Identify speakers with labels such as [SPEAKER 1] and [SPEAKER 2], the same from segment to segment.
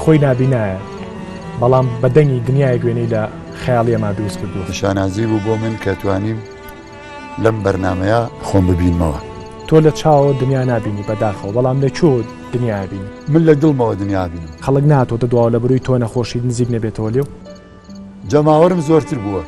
[SPEAKER 1] خۆی نابینایە بەڵام بە دەنگی دنیایەک وێنەی لە خەیاڵی ئەما دروست کردووە.
[SPEAKER 2] شانازی بوو بۆ من کە توانیم لەم بەرنامەیە خۆم ببینمەوە.
[SPEAKER 1] تۆ لە چاوەوە دنیا نابینی بەداخەوە بەڵام لە کوێوە دنیا ئەبینی؟
[SPEAKER 2] من لە دڵمەوە دنیا ئەبینم.
[SPEAKER 1] خەڵک نەهاتۆتە دواوە لە برۆی تۆ نەخۆشیت نزیک نەبێتەوە لێو؟
[SPEAKER 2] جەماوەرم زۆرتر بووە.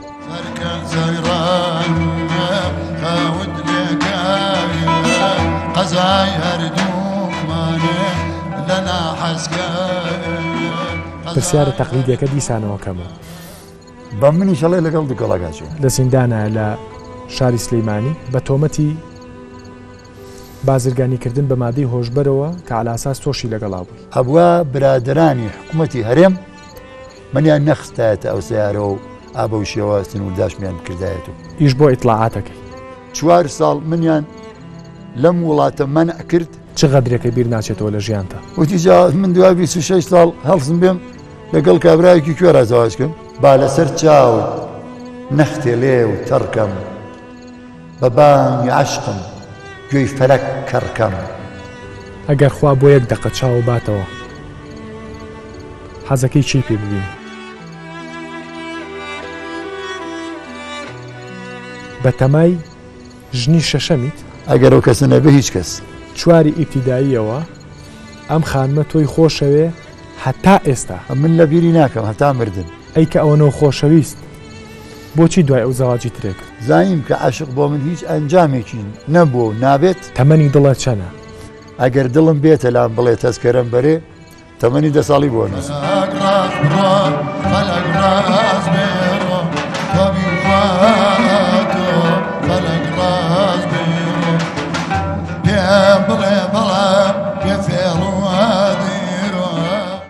[SPEAKER 1] پرسیارە تەقلیدیەکە دیسانەوە کەمە.
[SPEAKER 2] بە منیش ئەڵێ لەگەڵ دوکەڵەکە چووم.
[SPEAKER 1] لە زیندانایە لە شاری سلیمانی بە تۆمەتی بازرگانی کردن بە مادەی هۆشبەرەوە کە عەلاساس تۆشی لەگەڵا بووی.
[SPEAKER 2] ئەبوا برادەرانی حکومەتی هەرێم منیان نەخستایەتە ئەو سەیارەوە و ئا بەو شێوە سنوورداشمیان بکردایەت و.
[SPEAKER 1] ئیش بۆ ئیتڵاعاتەکەی.
[SPEAKER 2] چوار ساڵ منیان لەم وڵاتە مەنع کرد.
[SPEAKER 1] چ غەدرێکە بیر ناچێتەوە لە ژیانتا؟
[SPEAKER 2] وتی جا من دوای 26 ساڵ هەڵسم بێم لەگەڵ کابرایەکی کوێرا زەواج کەم؟ با لەسەر چاوت نەختێ لێو تەڕ کەم. بە بانگی عەشقم گوێی فەلەک کەڕ کەم.
[SPEAKER 1] ئەگەر خوا بۆ یەک دەقە چاوو باتەوە حەزەکەی چی پێ ببینی؟ بەتەمای ژنی شەشەمیت؟
[SPEAKER 2] ئەگەر ئەو کەسە نەبێ هیچ کەس.
[SPEAKER 1] چواری ئیبتیداییەوە ئەم خانمە تۆی خۆشەوێ هەتا ئێستا.
[SPEAKER 2] من لە بیری ناکەم هەتا مردن.
[SPEAKER 1] ئەی کە ئەوەنەو خۆشەویست بۆچی دوای ئەو زەواجی ترێ کرد؟
[SPEAKER 2] زانیم کە عەشق بۆ من هیچ ئەنجامێکی نەبووە و نابێت.
[SPEAKER 1] تەمەنی دڵە چەنە؟
[SPEAKER 2] ئەگەر دڵم بێتە لام بڵێ تەزکەرەم بەرێ، تەمەنی دە ساڵی بۆ نووسم.